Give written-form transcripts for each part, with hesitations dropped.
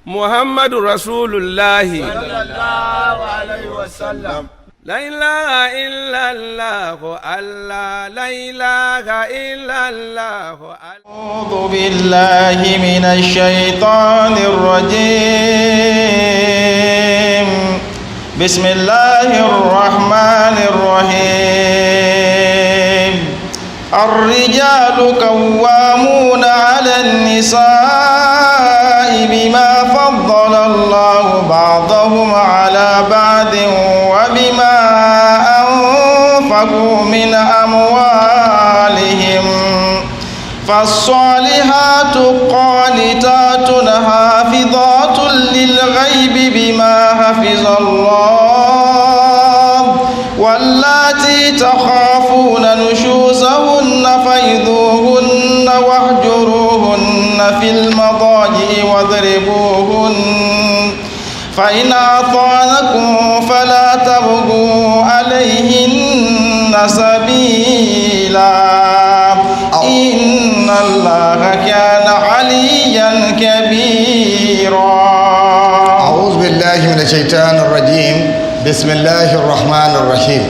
Muhammadu Rasulullahi. La ilaha illallah Allah la ilaha illallah. أعوذ بالله من الشيطان الرجيم بسم الله الرحمن الرحيم الرجال قوامون على النساء بما فضل الله بعضهم على بعض وبما أنفقوا من أموالهم فالصالحات قانتات حافظات للغيب بما حفظ الله واللاتي تخافون نشوزهن فإذوهن واهجروهن في المضاجع واضربوهن فإن أطعنكم فلا تبغوا عليهن سبيلا إن الله كان عليا كبيرا. أعوذ بالله من الشيطان الرجيم. بسم الله الرحمن الرحيم.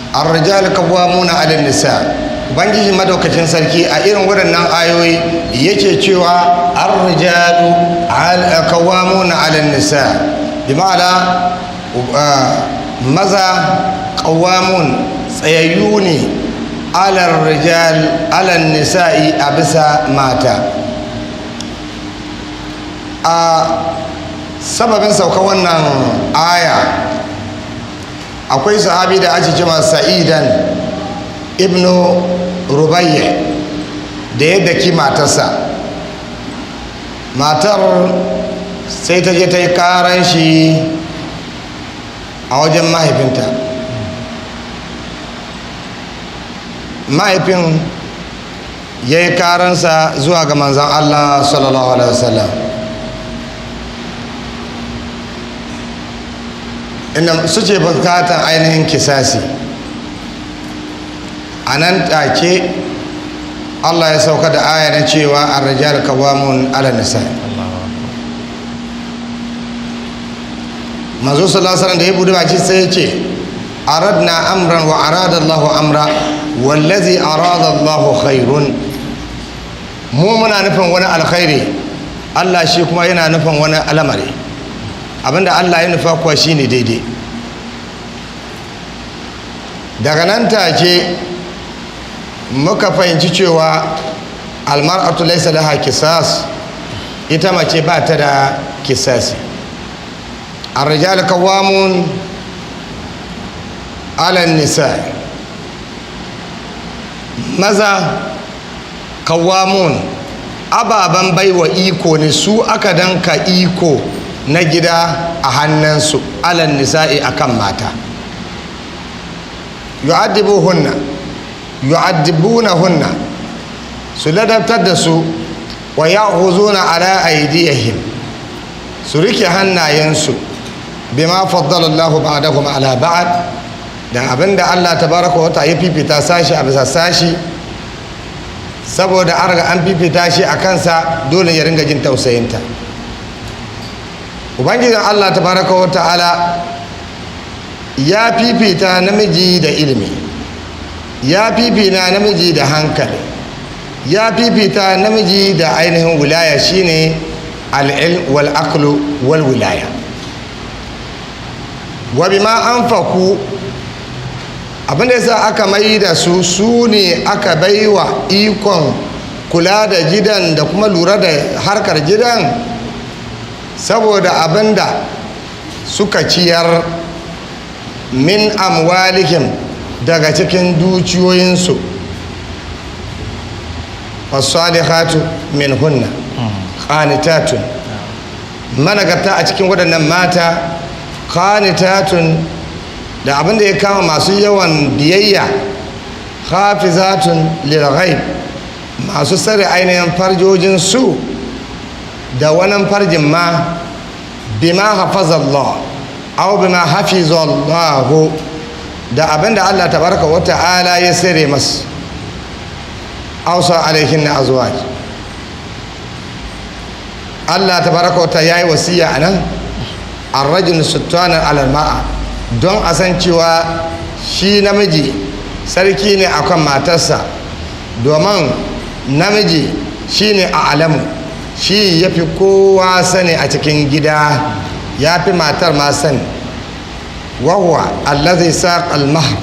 الرجال قوامون على النساء. Ubangiji Madaukakin Sarki a irin waɗannan ayoyi yake cewa ar-rijalu qawwamuna 'ala nisa, bi ma'ana maza qawwamun, tsayayyu ne, 'ala rijal 'ala nisa'i, a bisa mata. A sababin sauka wannan aya, akwai sahabi da ake cewa Sa'idan ibnu Rubayya da ya daki matarsa. Matar sai ta je ta yi karan shi a wajen mahaifinta. Mahaifin ya yi karansa zuwa ga Manzan Allah sallallahu alaihi wasallam, inda suke bukatan ainihin kisasi. A nan take Allah ya sauka da aya na cewa ar-rijal qawwamun 'ala nisa. Manzo sallallahu alaihi wasallam da ya bude baki sai ya ce: aradna amran wa arada Allahu amra, wallazi arada Allahu khairun. Mu muna nufin wani alkhairi, Allah shi kuma yana nufin wani al'amari. Abinda Allah ya nufa kuwa shine daidai. Daga nan take muka fahimci cewa almar'atu laysa laha kisas, ita mace ba ta da kisasi. Ar-rijal qawwamun 'ala nisa, maza qawwamun, ababen baiwa iko ne, su aka danka iko na gida a hannunsu, 'ala nisa'i, akan mata. Yu'addibuhunna, yu'addibunahunna, su ladabtar da su, wa ya'khuzuna ala aydihim, su rike hannayensu, bima faddala Allahu ba'dahum ala ba'd, dan abinda Allah tabaraka wa ta'ala ya fifita sashi a bisa sashi. Saboda an riga an fifita shi a kansa, dole ya ringa jin tausayinta. Ubangijin Allah tabaraka wa ta'ala ya fifita namiji da ilimi, ya fifita namiji da hankali, ya fifita namiji da ainihin wilaya, shine al-ilm wal aqlu wal wilaya. Wa bima anfaqu, abinda yasa aka mai da su, su ne aka baiwa ikon kula da gidan da kuma lura da harkar gidan, saboda abinda suka ciyar, min amwalihim, daga cikin dukiyoyinsu. Fasalihatu min hunna qanitatun, managarta a cikin waɗannan mata, qanitatun, da abinda ya kama masu yawan biyayya, hafizatun lil ghaib, masu tsare ainihin farjojin su da wannan farjin ma, bima hafazallah aw bima hafizallahu, da abinda Allah tabaraka wa ta'ala ya sire masu, ausa alaihin na azwaj. Allah tabaraka wa ta'ala yayi wasiya anan ar-rajul sultanan ala al-ma'a don a san cewa shi namiji sarki ne akan matarsa domin namiji shine a alamu shi yafi kowa sani a cikin gida yafi matar ma sani wahuwa allazi saq al-mahr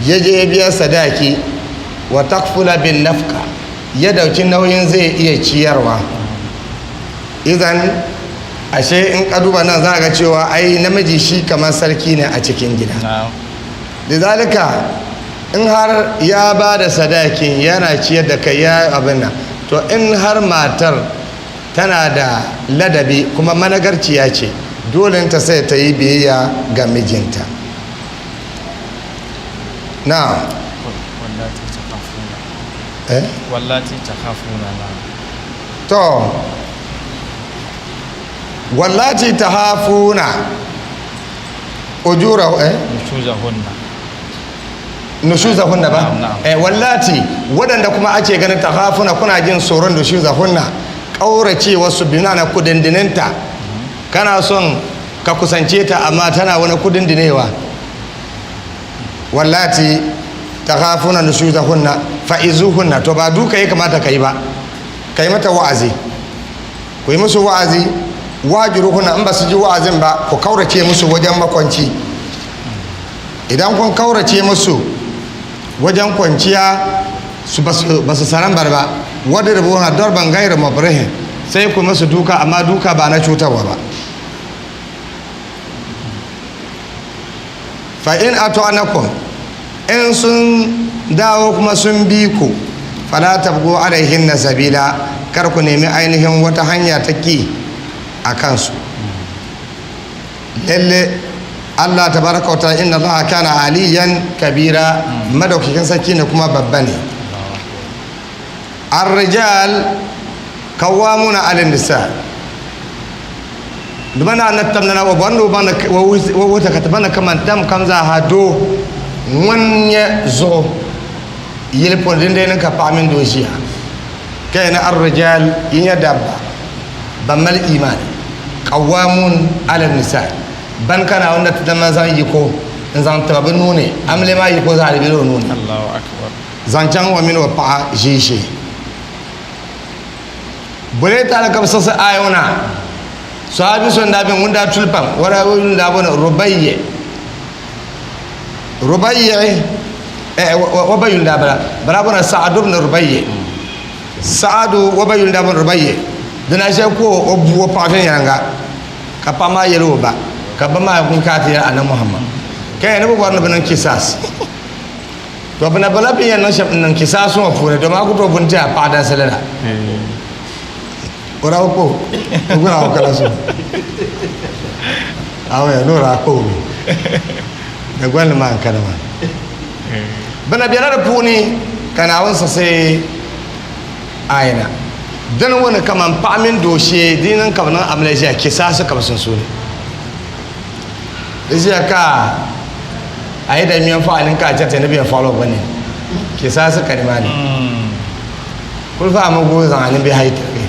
yaje biya sadaki wa takfula bin nafka ya dauki nauyin zai iya ciyarwa idan ashe in ka duba nan za ga cewa ai namiji shi kamar sarki ne a cikin gida lidalika in har ya ba da sadakin yana ciyar da kai ya abin nan to in har matar tana da ladabi kuma managarciya ce dole ta sai ta yi biyayya ga mijinta na wallati takhafuna eh wallati takhafuna na to wallati tahafuna ujura eh nushuzahunna nushuzahunna ba Na'am, na'am. eh wallati waɗanda kuma ake ganin tahafuna kuna jin tsoron nushuzahunna ƙaurace wasu binana kudindininta kana son ka kusance ta amma tana wani kudindinewa wallati tahafuna nushuzahunna fa'izuhunna to ba duka ya kamata ka yi ba ka yi mata wa'azi ku yi musu wa'azi wajiruhunna in ba su ji wa'azin ba ku kaurace musu wajen makwanci idan kun kaurace musu wajen kwanciya su ba su saran barba wadda rubuwa darban gairu mabrihin sai ku musu duka amma duka ba na cutarwa ba fa in atu'anakum in sun dawo kuma sun bi ku fala tabgu alaihinna sabila kar ku nemi ainihin wata hanya ta ki a kansu lalle Allah tabaraka wa ta'ala inna Allah kana aliyan kabira madaukakin sarki ne kuma babba ne ar-rijal qawwamuna 'ala nisa dumana na tamna wa bandu bana wa wuta katabana kaman tam kamza hado ŋun zuɣu yili puuni dindee ni ka paɣa mini doo ʒiya ka yɛn ar-rijal yi nyɛ dabba ban mali imaani qawwamun ala nisa ban ka Naawuni na ti dama zaŋ yiko n zaŋ tiba bi nuuni amile maa yiko zaa di bela o nuuni Allahu akbar zaŋ chaŋ o mini o paɣa ʒiishee bole taali ka bi siɣisi aya ŋɔ na sahabi so n daa beni ŋun daa tuli pam o daa yuli daa booni Rubayyi Rubayyi eh, o ba yuli daa bala bɛ daa booni Sa'adu ibn Rubayyi Sa'adu o ba yuli daa booni Rubayyi dina shɛli ka o bu o paɣa viɛnyɛliŋga ka paɣa maa yɛli o ba ka ba maa kun ka ti yɛli Annabi Muhammad ka yɛli ni bi bɔri ni bi niŋ kisas to bi na bala bi yɛn niŋ shɛm n niŋ kisas ŋɔ puuni domi a ku tooi buni ti a paɣa dansili la o daa bi kpo o gbuna o kala so awɛ n'o daa kpo o da gballi maa n kana maa bina bɛla di puuni ka Naawuni siɣisi ayina dini wuni kaman paɣa mini doo shee di niŋ ka bi niŋ amiliya ʒiya kisaasi ka bi sunsuuni di ʒiya ka a yi da ŋmɛ n-fɔɣi ni ka a chɛriti ni bɛ yɛn fɔɣila o gbunni kisaasi ka nimaani kuli fa mi guui zaŋ a nimbihi ayi tirigi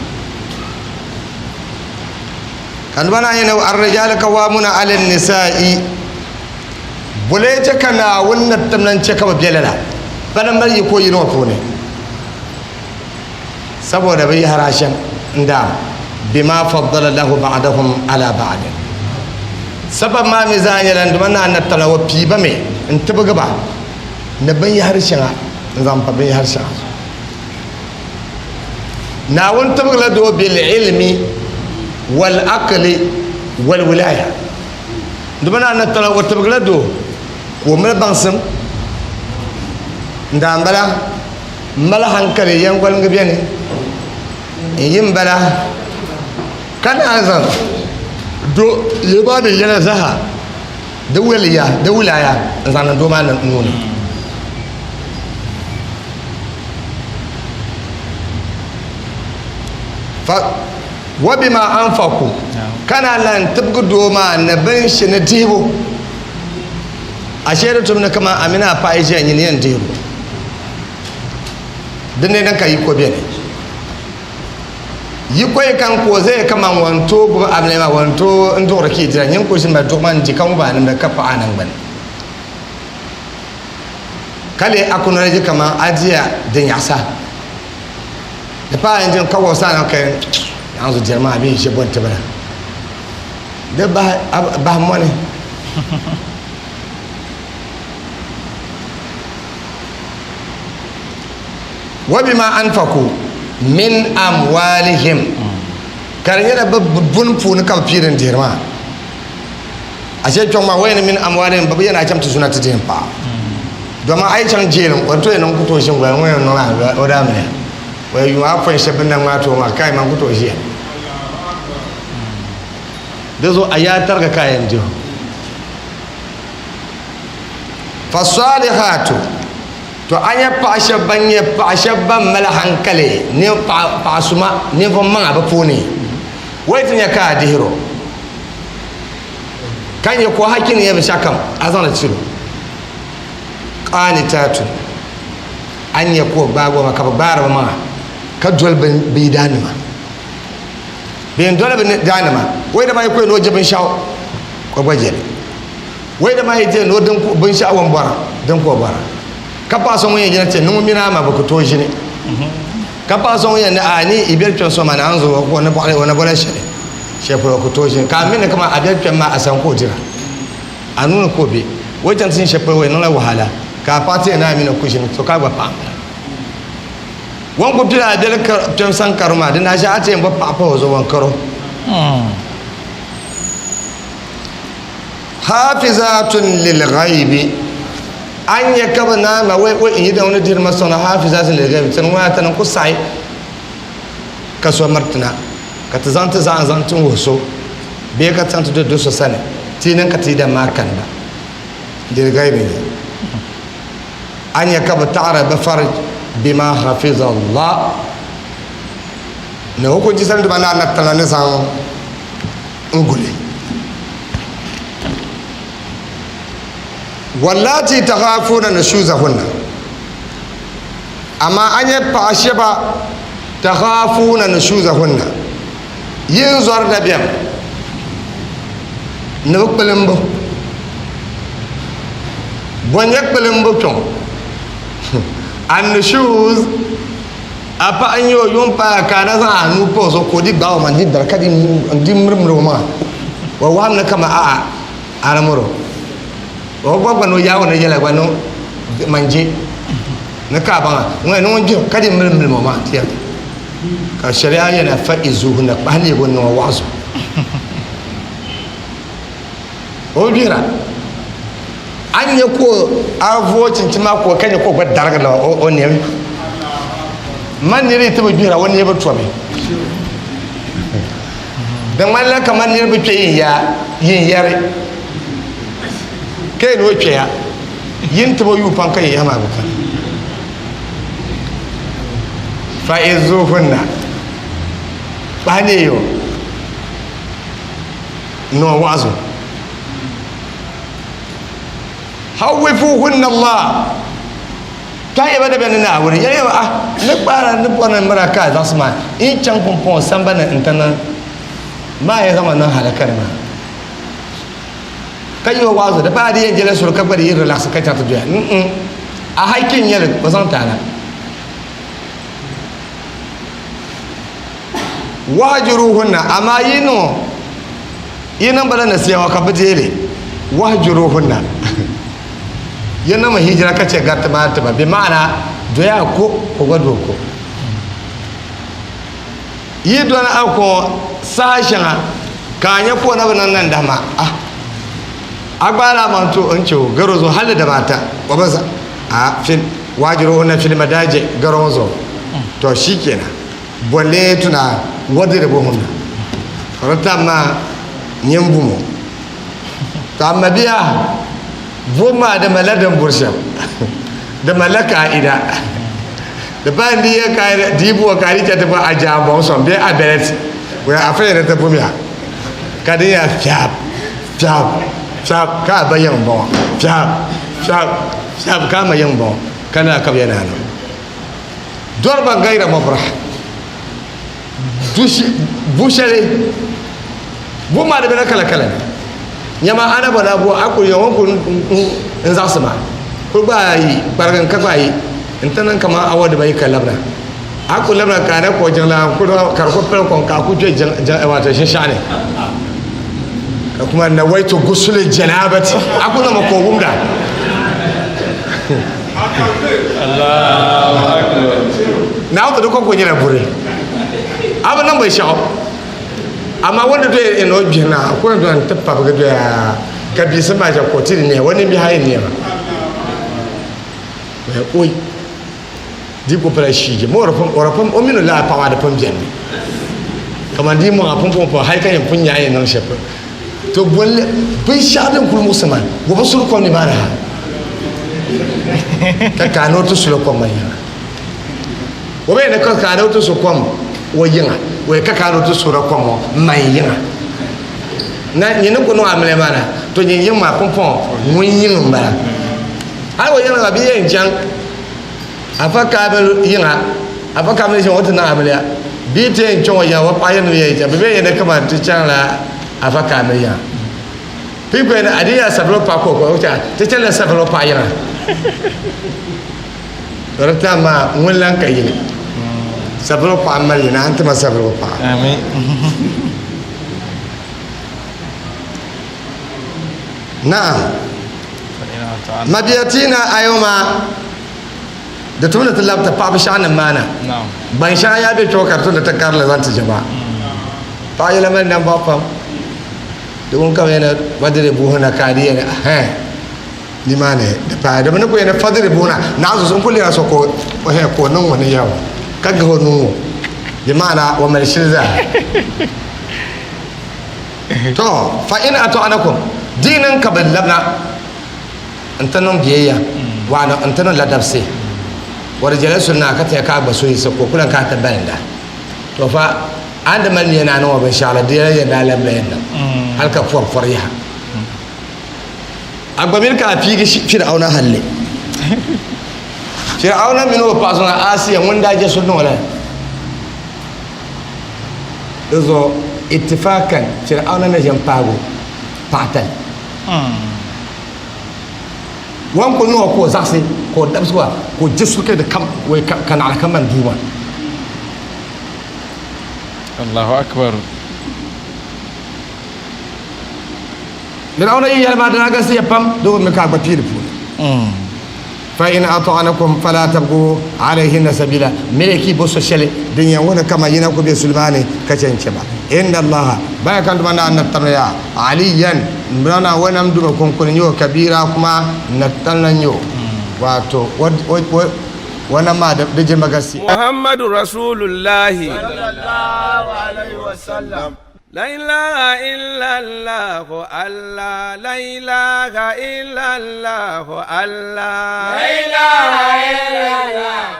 ka noba naan yɛli ar-rijalu qawwamuna 'ala an-nisa'i bole chɛ ka Naawuni ni tim na n-chɛ ka bɛ be lala bana mali yiko yini ŋɔ puuni saboda bɛ yɛhiri a shɛm n-daam bima faddala lahu ba'dahum ala ba'din sabab maa mi zaa nyɛla n Duuma Naa ni tim na o pii ba mi n-tibigi ba ni binyɛhiri shɛŋa n-zaŋ pa binyɛhiri shɛŋa zuɣu. Naawuni tibigila doo bil ilmi wal aqli wal wilaya. Di bini a ni tala o tibigila doo ka o mali baŋsim n daa n bala m mali hankali yɛŋgɔlingi beni n yi n bala ka naan zaŋ do yɛli maa ni yɛla zaa di waliya di wilaya n zaŋ niŋ doo maa nuu ni. Fa wa bima anfaqu kana lan tibigi doo maa ni binshi ni dihibu ashe di tum ni kaman a mini a paɣa yi ʒiya nyini yɛn dihibu dinni din ka yiko beni. Yi koyi kan ka o zaya kaman ŋun tooi gbubi amiliya maa, ŋun tooi n duɣiri ka yi dira, nyin ku ʒini ba duɣu maa n-di ka ŋubi a nimdi ka paɣi a niŋgbuni. Ka lee acknowledge kaman a diya di nyaɣisa. Di paai n-jin ka wuhi saana ka naanzu diri maa bee n-ʒe bɔnti bala. Di bahi bahi mɔni. Wa bima anfaku min amwalihim ka di nyɛla bɛ buni puuni ka bɛ piiri n-dihiri maa. Ashe kpɛŋ maa wayani min amwalihim bɛ bi yɛn a chaŋ ti zuna ti dihi m-paɣa. Dama a yi chaŋ jail o ni tooi niŋ ku tooi ʒini gba ŋun yɛn niŋ maa o daa mini o yuma apɔin shɛba bɛ ni na ŋmaai ti o maa kai man ku tooi ʒiya. Di zuɣu a yaa tariga ka a yɛn dihi o. Fasalihatu to a nya paɣa shɛba ban nyɛ paɣa shɛba ban mali hankali ni paɣa suma ninvuɣ maŋa bi puuni wai ti nya ka a dihiro ka nyɛ ko haki ni nyɛ binshɛɣu kam a zaŋli tiro qaanitatu a ni nya ka o gbaagi o ma ka bi gbaari bi maŋa ka doli bi yidaannima bɛ doli bi daannima wai dama yi ku yɛn ni o je binshɛɣu ka o gba jeli Wai dama yi ti ni o din binshɛɣu o ni bɔra din ka o bɔra ka paɣa so ŋun yɛn yina ti ni ŋun mini a ma bi ku tooi ʒini ka paɣa so ŋun yɛn ni a ni i bɛri kpɛm so ma ni a ni zo o ni bɔɣili o ni bɔla shɛli shɛli polo o ku tooi ʒini ka a mi ni kaman a bɛri kpɛm maa a sani ka o dira a nuu ni ka o be o chaŋ ti ʒini shɛli polo o yɛn niŋla wahala ka a paɣa ti yɛn ni a mini o ku ʒini to ka a gba paɣa m-bala o ni ku pili a bɛri kpɛm sani karo maa di naai a ti yɛn bɔ paɣa pahi o zuɣu o ni karo. Hafizatun lil ghaibi an nyɛ ka bi naan ma wai wai yi daŋ ni diri ma sɔŋna hafizatun lil ghaibi tini ŋɔ tini ku saɣi ka so miritina ka ti zaŋ ti zaɣa zaŋ ti wuhi so bee ka ti zaŋ ti do do so sani ti niŋ ka ti yidan maa kani ba lil ghaibi nyɛ an nyɛ ka bi taɣara bi farj bima hafizallah ni hukunci sani duma na anabitala ni zaŋ n guli. Wallati takhafuna nushuzahunna amaa a nyɛ paɣa shɛba takhafuna nushuzahunna yi ni zɔri dabiɛm ni bi kpilimbu bɔ n-nyɛ kpilimbu kpiɔŋ annushuz A paɣa n-nyɛ o yuŋ paai ka a na zaŋ a nuu pa o zuɣu ka o di gbaai o maŋa n-di dari ka di mirimiri o maŋa. O waɣim ni kaman a'a a di miri o. O gba gba ni o yaagi o ni yɛla gba ni man je ni ka a baŋa ŋun ni ŋun gbiri ka di milim milim o maŋa ti yɛli ka shari'a yɛna fa izuhunna kpahi leegi o niŋ o waɣazu o bi gbihira a ni nyɛ ka a vooi chinchin maa ka o ka nyɛ ka o gba darigi la o nɛmi man niri yi ti bi gbihira o nɛɛ bi tomi di ŋmanila kamani niri bi kpɛ yin yaa yin yɛri ka yɛn o kpɛya yin tibo yuu pam ka yin yaha maa bi kani fa izuhunna kpahi neeyo noo wa'azu hawifuhunna Allah ka yaba da bani Naawuni yɛli yaba ah ni kpaara ni bɔri ni mira ka a zaɣisi maa n chaŋ pumpɔŋɔ sambani n ti niŋ maa ya zaŋ ma niŋ halaka ni maa ka yi o wa'azu di paai di yɛn jɛla suri ka gba di yi relax ka chaŋ ti doya n a haiki n nyɛli o zaŋ ti a na Wahjuruhunna, amaa yi niŋ o, yi niŋ ba la nasiha ŋɔ ka bɛ deei li. Wahjuruhunna, yi niŋmi hijira ka chɛ gariti maa ti ba, bɛ maana doya a ko, ka o gba do o ko. Yi dɔni a ko saha shɛŋa ka a nya ka o na bi niŋ nandahima, ah, a gbaala a maŋ to n-chɛ o garo zuɣu hali ni daba ata, o bi za, ah, fil, wahjuruhunna fil madaji, garo ŋɔ zuɣu. To shikenan. Bɔlee tuna wadribuhunna ka di tam maa nyin bumo to a mabia vuhim maa di malila din buri shɛm di malila kaida di pahi di yɛ kaida di yi buwa ka di chɛ ti bɔ a jaambɔŋ sɔŋ bee a bɛlɛti wɛ a fa yɛli ti bumiya ka di nyɛla fiab fiab fiab ka a ba yiŋ bɔŋɔ fiab fiab fiab ka a ma yiŋ bɔŋɔ ka lala ka bi yɛn a niŋ. Dɔriba gayra mubrah. Bu shɛli bu maa di bɛla kala kala ni nyama ana bɔ na bu a kuli yɔŋɔ ku n zaɣisi ma kuli gba ayi kparigi n ka gba ayi n ti niŋ kaman awa dibayi ka labina a ku labina ka a na kpuɣi jiŋlaa ku ka di ku pili kom ka a ku kpe wato shinshɛɣu ni ka kuma nawaitu gusuli janabati a ku niŋmi ka o wumda. Naawuni di kɔŋko nyɛla buri a bi niŋ binshɛɣu amaa wanda doya n o gbihi na ko n ti pabigi doya ka biisi maa chɛ ka o ti di nɛma o nimbihi ayi nɛma oi di ku pala shiiji ma o o mini laa paɣa maa di pun bɛni mi kamani di maŋa pun pun pun hali ka yɛn pun nya a yɛn niŋ shɛli polo to bolli binshɛɣu din kuli muɣisi ma o bi suri kom nimaani ha ka ka ni o ti suli kom maa yiŋa o bɛ ni ka ka ni o ti su kom o yiŋa o ka ka ni o ti suri kom ŋɔ man yiŋa na nyini ku niŋ amiliya maa na to nyin yiŋ maa pumpɔŋɔ ŋun yiŋ n bala hali o yiŋa maa bi yɛn chaŋ afa kaamil yiŋa afa kaamil yiŋa o ti niŋ amiliya bia ti yɛn chaŋ o yiŋa o paɣa yɛn yɛn chaŋ bi bɛ yɛn kaman ti chaŋla afa kaamil yiŋa pii ni adi yaa safilo paɣa ko ko cha ti chaŋla safilo paɣa yiŋa to di tam maa ŋun lan ka yili safilo paɣa mali yina an ti ma safilo paɣa Amin. Na'am Mabia ti na ayo maa di tum ni ti labi ti paɣaba shɛŋa nim maa na ban shɛŋa yaa bɛ kpɛŋɔ ka di tum ni ti karili zaŋ ti jɛma paɣa yɛla mali nambɔɣu pam di ŋun kam yɛn fadiri buhuna ka di yɛn hɛn nimaani di paai di mi ni ku yɛn fadiri buhuna naa zuɣu n ku lera so ka o hɛn ka o niŋ ŋuni yɛm ka gahi o nuu ŋɔ bi maana o mali shili zaa. To, fa in atɔ'anakum, di niŋ ka bɛ labina n-ti niŋ biyɛya, waana n-ti niŋ ladabsi, wa di jɛla sunna ka ti ka a gba suhuyisi ka o ku lan ka a ti balinda. To fa a ni di mali nia ni a niŋ o binshɛɣu la, di yɛla yɛn daa labila yɛn niŋ hali ka pɔri pɔri yaha. A gba mini ka a piigi Fir'auna halli. Fir'auna mini o paɣa suŋa Asiya ŋun daa je suli niŋ o la. Di zuɣu ittifakan Fir'auna ni ʒin paagi o paɣatali. O ni kuli niŋ o ka o zaɣisi ka o dabisi wa ka o je suli di kam ka naɣila ka mani duu maa. Allahu akbar. Fir'auna yi yɛli maa dina galisiya pam di bi mi ka a gba pii di puuni. Fa in atɔ'anakum fala tabgu alayhinna sabila, miri ki bo so shɛli din yɛn wuhi ni kaman yina ku be suli maa ni ka chɛ n-chɛ ba. Inna Allaha, baya kan duma naa natamya, Aliyan, na o nam duma kunkuni n-nyɛ o, Kabira kuma natalina n-nyɛ o, wato o nam maa di jilima galisiya. Muhammadu Rasulullahi. La ilaha illallah Allah la ilaha illallah Allah. La ilaha illallah.